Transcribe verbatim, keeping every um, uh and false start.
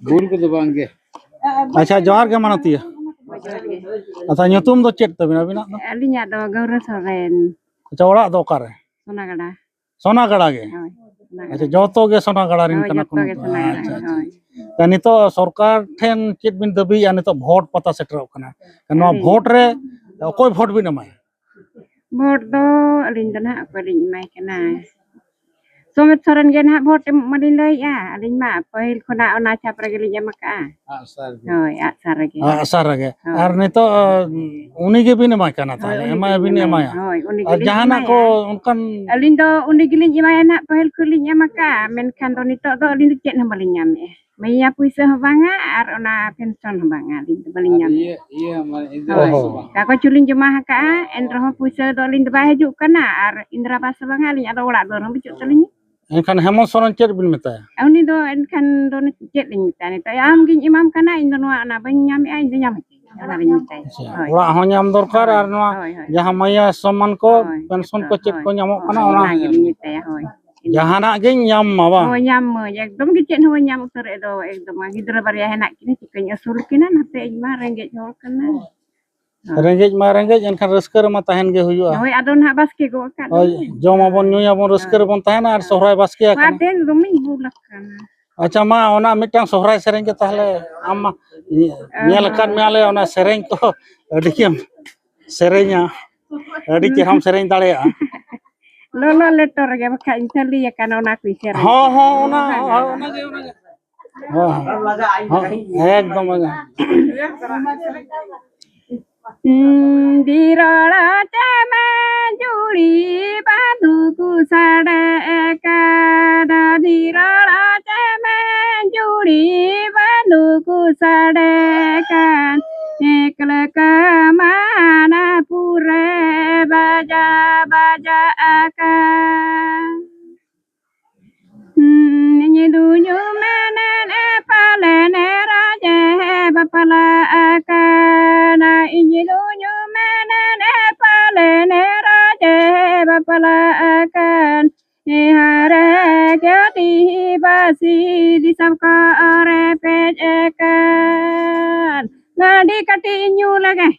ᱵᱩᱞ ᱠᱚᱫᱚ ᱵᱟᱝ ᱜᱮ᱾ ᱟᱪᱪᱷᱟ, ᱡᱚᱦᱟᱨ ᱜᱮ ᱢᱟᱱᱚᱛᱤᱭᱟᱹ᱾ ᱡᱚᱦᱟᱨ ᱜᱮ᱾ ᱟᱪᱪᱷᱟ, ᱧᱩᱛᱩᱢ ᱫᱚ ᱪᱮᱫ ᱛᱟᱵᱤᱱ ᱟᱹᱵᱤᱱᱟᱜ ᱫᱚ? ᱟᱹᱞᱤᱧᱟᱜ ᱫᱚ ᱜᱟᱹᱣᱨᱟᱹ ᱥᱚᱨᱮᱱ᱾ ᱟᱪᱪᱷᱟ, ᱚᱲᱟᱜ ᱫᱚ ᱚᱠᱟᱨᱮ? ᱥᱚᱱᱟᱜᱟᱲᱟ᱾ ᱥᱚᱱᱟᱜᱟᱲᱟ ᱜᱮ? ᱦᱳᱭ, ᱥᱚᱱᱟᱜᱟᱲᱟ᱾ ᱟᱪᱪᱷᱟ, ᱡᱚᱛᱚ ᱜᱮ ᱥᱚᱱᱟᱜᱟᱲᱟ ᱨᱮᱱ ᱦᱳᱭ, ᱠᱟᱱᱟ ᱡᱚᱛᱚ ᱠᱚ ᱜᱮ ᱱᱩᱠᱩ? ᱥᱚᱱᱟᱜᱟᱲᱟ, ᱟᱪᱪᱷᱟ, ᱟᱪᱪᱷᱟ᱾ ᱦᱳᱭ᱾ ᱛᱚ ᱱᱤᱛᱚᱜ ᱥᱚᱨᱠᱟᱨ ᱴᱷᱮᱱ ᱪᱮᱫ ᱵᱤᱱ ᱫᱟᱹᱵᱤᱭᱮᱫᱼᱟ? ᱱᱤᱛᱚᱜ ᱵᱷᱳᱴ ᱯᱟᱛᱟ ᱥᱮᱴᱮᱨᱚᱜ ᱠᱟᱱᱟ, ᱱᱚᱣᱟ ᱦᱳᱭ᱾ ᱵᱷᱳᱴ ᱨᱮ ᱚᱠᱚᱭ ᱵᱷᱳᱴ ᱵᱤᱱ ᱮᱢᱟᱭᱟ? ᱵᱷᱳᱴ ᱫᱚ ᱟᱹᱞᱤᱧ ᱫᱚ ᱱᱟᱦᱟᱜ ᱚᱠᱚᱭ ᱞᱤᱧ ᱮᱢᱟᱭ ᱠᱟᱱᱟ? ᱥᱚᱢᱮᱛ ᱥᱚᱨᱮᱱ ᱜᱮ ᱱᱟᱦᱟᱜ ᱵᱷᱳᱴ ᱮᱢᱚᱜ ᱢᱟᱞᱤᱧ ᱞᱟᱹᱭᱮᱫᱼᱟ᱾ ᱟᱹᱞᱤᱧ ᱢᱟ ᱯᱟᱹᱦᱤᱞ ᱠᱷᱚᱱᱟᱜ ᱚᱱᱟ ᱪᱷᱟᱯ ᱨᱮᱜᱮ ᱞᱤᱧ ᱮᱢ ᱟᱠᱟᱜᱼᱟ᱾ ᱟᱜᱼᱥᱟᱨ ᱜᱮ᱾ ᱦᱳᱭ, ᱟᱜᱼᱥᱟᱨ ᱨᱮᱜᱮ᱾ ᱟᱜᱼᱥᱟᱨ ᱨᱮᱜᱮ᱾ ᱦᱳᱭ᱾ ᱟᱨ ᱱᱤᱛᱚᱜ, ᱩᱱᱤ ᱜᱮᱵᱤᱱ ᱮᱢᱟᱭ ᱠᱟᱱᱟ ᱦᱳᱭ, ᱛᱟᱦᱞᱮ? ᱩᱱᱤ ᱮᱢᱟᱭ ᱜᱮᱞᱤᱧ ᱵᱤᱱ ᱮᱢᱟᱭᱟ᱾ ᱮᱢᱟᱭᱟ᱾ ᱦᱳᱭ, ᱩᱱᱤ ᱟᱨ ᱜᱮᱞᱤᱧ ᱡᱟᱦᱟᱱᱟᱜ ᱠᱚ ᱮᱢᱟᱭᱟ᱾ ᱚᱱᱠᱟᱱ ᱟᱹᱞᱤᱧ ᱫᱚ ᱩᱱᱤ ᱜᱮᱞᱤᱧ ᱮᱢᱟᱭᱟ ᱱᱟᱦᱟᱜ, ᱯᱟᱹᱦᱤᱞ ᱠᱷᱚᱱ ᱞᱤᱧ ᱮᱢ ᱟᱠᱟᱜᱼᱟ, ᱢᱮᱱᱠᱷᱟᱱ ᱫᱚ ᱱᱤᱛᱚᱜ ᱫᱚ ᱟᱹᱞᱤᱧ ᱫᱚ ᱪᱮᱫ ᱦᱚᱸ ᱵᱟᱹᱞᱤᱧ ᱧᱟᱢᱮᱜᱼᱟ᱾ ᱢᱟᱹᱭᱟ ᱯᱩᱭᱥᱟᱹ ᱦᱚᱸ ᱵᱟᱝᱟ ᱟᱨ ᱚᱱᱟ ᱯᱮᱱᱥᱚᱱ ᱦᱚᱸ ᱵᱟᱝᱟ, ᱟᱹᱞᱤᱧ ᱫᱚ ᱵᱟᱹᱞᱤᱧ ᱟᱨ ᱧᱟᱢᱮᱜᱼᱟ᱾ ᱤᱭᱟᱹ, ᱤᱭᱟᱹ, ᱢᱟᱱᱮ ᱤᱱᱫᱤᱨᱟ ᱦᱳᱭ᱾ ᱟᱵᱟᱥ ᱦᱚᱸ ᱵᱟᱝ? ᱚᱠᱟ ᱠᱚᱪᱚ ᱞᱤᱧ ᱡᱚᱢᱟ ᱟᱠᱟᱜᱼᱟ, ᱮᱱ ᱨᱮᱦᱚᱸ ᱯᱩᱭᱥᱟᱹ ᱫᱚ ᱟᱹᱞᱤᱧ ᱫᱚ ᱵᱟᱭ ᱦᱤᱡᱩᱜ ᱠᱟᱱᱟ ᱟᱨ ᱤᱱᱫᱤᱨᱟ ᱟᱵᱟᱥ ᱦᱚᱸ ᱵᱟᱝᱟ, ᱟᱹᱞᱤᱧᱟᱜ ᱫᱚ ᱚᱲᱟᱜ ᱫᱩᱣᱟᱹᱨ ᱦᱚᱸ ᱵᱟᱹᱪᱩᱜ ᱛᱟᱹᱞᱤᱧᱟ᱾ ᱮᱱᱠᱷᱟᱱ ᱦᱮᱢᱚᱱᱛ ᱥᱚᱨᱮᱱ ᱪᱮᱫ ᱵᱤᱱ ᱢᱮᱛᱟᱭᱟ? ᱩᱱᱤ ᱫᱚ ᱮᱱᱠᱷᱟᱱ ᱫᱚ ᱪᱮᱫ ᱞᱤᱧ ᱢᱮᱛᱟᱭᱟ? ᱱᱤᱛᱚᱜ ᱟᱢ ᱜᱤᱧ ᱮᱢᱟᱢ ᱠᱟᱱᱟ, ᱤᱧ ᱫᱚ ᱱᱚᱣᱟ ᱚᱱᱟ ᱵᱟᱹᱧ ᱧᱟᱢᱮᱜᱼᱟ, ᱤᱧ ᱫᱚ ᱧᱟᱢ ᱦᱚᱪᱚᱧ ᱢᱮ, ᱚᱱᱟ ᱞᱤᱧ ᱢᱮᱛᱟᱭᱟ᱾ ᱟᱪᱪᱷᱟ, ᱦᱳᱭ᱾ ᱚᱲᱟᱜ ᱦᱚᱸ ᱧᱟᱢ ᱫᱚᱨᱠᱟᱨ ᱦᱳᱭ, ᱟᱨ ᱱᱚᱣᱟ ᱦᱳᱭ, ᱦᱳᱭ᱾ ᱡᱟᱦᱟᱸ ᱢᱟᱹᱭᱟ ᱥᱚᱢᱢᱟᱱ ᱠᱚ, ᱦᱳᱭ, ᱯᱮᱱᱥᱚᱱ ᱠᱚ ᱦᱳᱭ, ᱪᱮᱫ ᱠᱚ ᱧᱟᱢᱚᱜ ᱦᱳᱭ, ᱠᱟᱱᱟ, ᱚᱱᱟ ᱚᱱᱟ ᱜᱮᱞᱤᱧ ᱢᱮᱛᱟᱭᱟ, ᱦᱳᱭ᱾ ᱡᱟᱦᱟᱱᱟᱜ ᱜᱤᱧ ᱧᱟᱢ ᱢᱟ, ᱵᱟᱝ? ᱦᱳᱭ, ᱧᱟᱢ ᱢᱟᱹᱧ, ᱮᱠᱫᱚᱢ ᱜᱮ ᱪᱮᱫ ᱦᱚᱸ ᱵᱟᱹᱧ ᱧᱟᱢ ᱩᱛᱟᱹᱨᱮᱫ ᱫᱚ, ᱮᱠᱫᱚᱢ ᱜᱤᱫᱽᱨᱟᱹ ᱵᱟᱨᱭᱟ ᱦᱮᱱᱟᱜ ᱠᱤᱱᱟ, ᱪᱤᱠᱟᱹᱧ ᱟᱹᱥᱩᱞ ᱠᱤᱱᱟ, ᱱᱟᱛᱮ ᱤᱧ ᱢᱟ ᱨᱮᱸᱜᱮᱡ ᱦᱚᱲ ᱠᱟᱱᱟ᱾ ᱨᱮᱸᱜᱮᱡ ᱢᱟ ᱨᱮᱸᱜᱮᱡ, ᱮᱱᱠᱷᱟᱱ ᱨᱟᱹᱥᱠᱟᱹ ᱨᱮᱢᱟ ᱛᱟᱦᱮᱱ ᱜᱮ ᱦᱩᱭᱩᱜᱼᱟ᱾ ᱦᱳᱭ, ᱟᱫᱚ ᱱᱟᱦᱟᱜ ᱵᱟᱥᱠᱮ ᱜᱚᱜ ᱟᱠᱟᱫ ᱦᱳᱭ, ᱫᱚᱞᱤᱧ᱾ ᱡᱚᱢ ᱟᱵᱚᱱ, ᱧᱩᱭᱟᱵᱚᱱ, ᱨᱟᱹᱥᱠᱟᱹ ᱦᱳᱭ᱾ ᱨᱮᱵᱚᱱ ᱛᱟᱦᱮᱱᱟ ᱟᱨ ᱦᱳᱭ᱾ ᱥᱚᱦᱨᱟᱭ ᱵᱟᱥᱠᱮ ᱟᱠᱟᱱᱟ᱾ ᱟᱫᱚ ᱫᱚᱢᱮᱧ ᱵᱩᱞ ᱟᱠᱟᱱᱟ᱾ ᱟᱪᱪᱷᱟ, ᱢᱟ ᱚᱱᱟ ᱢᱤᱫᱴᱟᱝ ᱥᱚᱦᱨᱟᱭ ᱥᱮᱨᱮᱧ ᱜᱮ ᱛᱟᱦᱞᱮ, ᱟᱢ ᱢᱟ ᱧᱮᱞ ᱟᱠᱟᱫ ᱢᱮᱭᱟᱞᱮ, ᱚᱱᱟ ᱥᱮᱨᱮᱧ ᱠᱚ ᱟᱹᱰᱤ ᱜᱮᱢ ᱥᱮᱨᱮᱧᱟ, ᱟᱹᱰᱤ ᱪᱮᱦᱨᱟᱢ ᱥᱮᱨᱮᱧ ᱫᱟᱲᱮᱭᱟᱜᱼᱟ᱾ ᱞᱚᱞᱚ ᱞᱮᱴᱚ ᱨᱮᱜᱮ ᱵᱟᱠᱷᱟᱡ ᱤᱧ ᱠᱷᱟᱹᱞᱤ ᱟᱠᱟᱱᱟ ᱚᱱᱟ ᱠᱚᱧ ᱥᱮᱨᱮᱧ ᱦᱚᱸ, ᱠᱟᱱᱟ᱾ ᱦᱚᱸ, ᱚᱱᱟ, ᱦᱳᱭ, ᱦᱳᱭ, ᱦᱳᱭ᱾ ᱚᱱᱟ ᱜᱮ, ᱚᱱᱟ ᱜᱮ᱾ ᱦᱚᱸ, ᱦᱚᱸ, ᱮᱠᱫᱚᱢ, ᱮᱠᱫᱚᱢ᱾ ᱫᱤᱨᱚᱲᱟ ᱪᱮᱢᱮᱧ ᱡᱩᱲᱤ ᱵᱟᱹᱱᱩ ᱠᱚ ᱥᱟᱰᱮ ᱠᱟᱱᱟ, ᱫᱤᱨᱚᱲᱟ ᱪᱮᱢᱮᱧ ᱡᱩᱲᱤ ᱵᱟᱹᱱᱩ ᱠᱚ ᱥᱟᱰᱮ ᱠᱟᱱ, ᱮᱠᱞᱟ ᱠᱟᱢᱟᱱᱟ ᱯᱩᱨᱮ ᱵᱟᱡᱟ ᱵᱟᱡᱟ ᱟᱠᱟᱱ᱾ ᱤᱧ ᱫᱩᱧ ᱢᱮᱱᱮᱫ ᱯᱟᱞᱮᱱ ᱨᱟᱡᱮ ᱵᱟᱯᱞᱟ ᱟᱠᱟᱱᱟ, ᱤᱧ ᱫᱩᱧ ᱢᱮᱱᱮᱫ ᱯᱟᱞᱮᱱ ᱨᱟᱡᱮ ᱵᱟᱯᱞᱟ ᱟᱠᱟᱱ, ᱦᱟᱨᱟ ᱠᱟᱹᱴᱤᱡ ᱵᱟᱹᱥᱤ ᱫᱤᱥᱚᱢ ᱠᱚ ᱨᱮᱯᱮᱡ ᱟᱠᱟᱱ᱾ ᱱᱚᱣᱟ ᱟᱹᱰᱤ ᱠᱟᱹᱴᱤᱡ ᱤᱧ ᱧᱩ ᱞᱮᱜᱮ᱾